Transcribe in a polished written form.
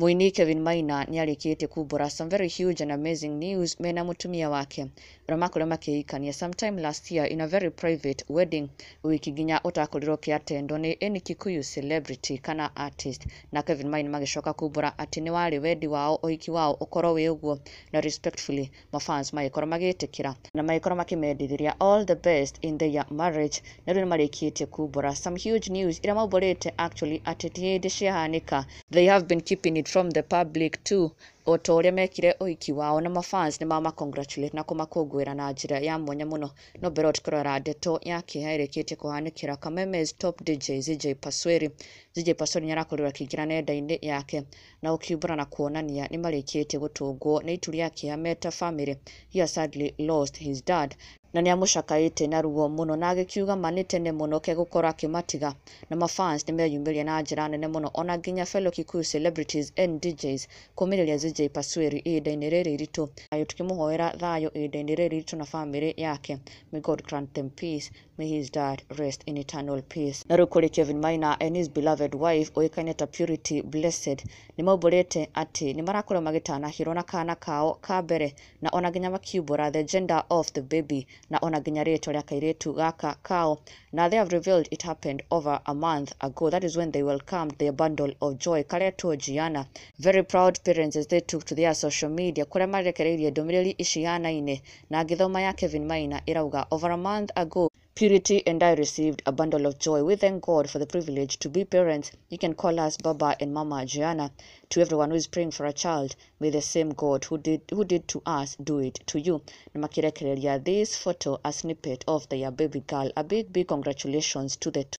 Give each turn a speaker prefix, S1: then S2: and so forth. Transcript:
S1: Mũini Kevin Maina nĩarĩkĩtie kumbũra some very huge and amazing news mena mũtumia wake ũrĩa makorirwo makĩhikania sometime last year in a very private wedding, ũhiki nginya ũtakorirwo ũkĩatendwo nĩ any Kikuyu celebrity kana artist. Na Kevin Maina magĩcoka kumbũra atĩ nĩ warĩ wendi wao ũhiki wao ũkorwo wĩ ũguo, na respectfully mafans magĩkorwo magĩtĩkĩra na magĩkorwo makĩmendithĩria all the best in their marriage. Na rĩu nĩmarĩkĩtie kumbũra some huge news iria maumbũrĩte actually atĩ ti hĩndĩ ciahanĩka. They have been keeping it from the public too, o ta ũrĩa mekire ũhiki wao, na mafans nĩ mama congratulate na kũmakũngũĩra na njĩra ya mwanya mũno. No mbere tũkĩrora ndeto ya kĩeha ĩrĩkĩtie kũhanĩkĩra Kameme's top DJ ZJ Pasweri. ZJ Pasweri nĩarakorirwo akĩingĩra nenda-inĩ yake na gũkiumbũra na kuonania nĩ marĩkĩtie gũtũngwo nĩ itu rĩa kĩeha meta family. He has sadly lost his dad na nĩ amũcakaĩte na ruo mũno, na agĩkiuga ma nĩ tene mũno ke gũkorwo akĩmatiga. Na mafans nĩ meyumĩria na njĩra nene mũno, ona nginya fellow Kikuyu celebrities and DJs kũmĩrĩria ZJ Pasweri ihinda-inĩ rĩrĩ iritũ. Thayũ, tukĩmũhoera thayũ ihinda-inĩ rĩrĩ iritũ na family yake. May God grant them peace. May his dad rest in eternal peace. Na rĩu kũrĩ Kevin Maina and his beloved wife ũĩkaine ta Purity Blessed nĩ maumbũrĩte atĩ nĩ marakorwo magĩtanahĩrwo na kana kao ka mbere, na ona nginya makiumbũra the gender of the baby na ona nginya rĩtwa rĩa kairĩtu gaka kao. Na they have revealed it happened over a month ago. That is when they welcomed their bundle of joy karetwo Gianna. Very proud parents as they took to their social media kũrĩa marekereirie ndũmĩrĩri ici hanaine, na ngĩthoma ya Kevin Maina ĩrauga, "Over a month ago, Purity and I received a bundle of joy. We thank God for the privilege to be parents. You can call us Baba and Mama Gianna. To everyone who is praying for a child, may the same God who did to us do it to you." Na makirekereria this photo, a snippet of their baby girl. A big, big congratulations to the two.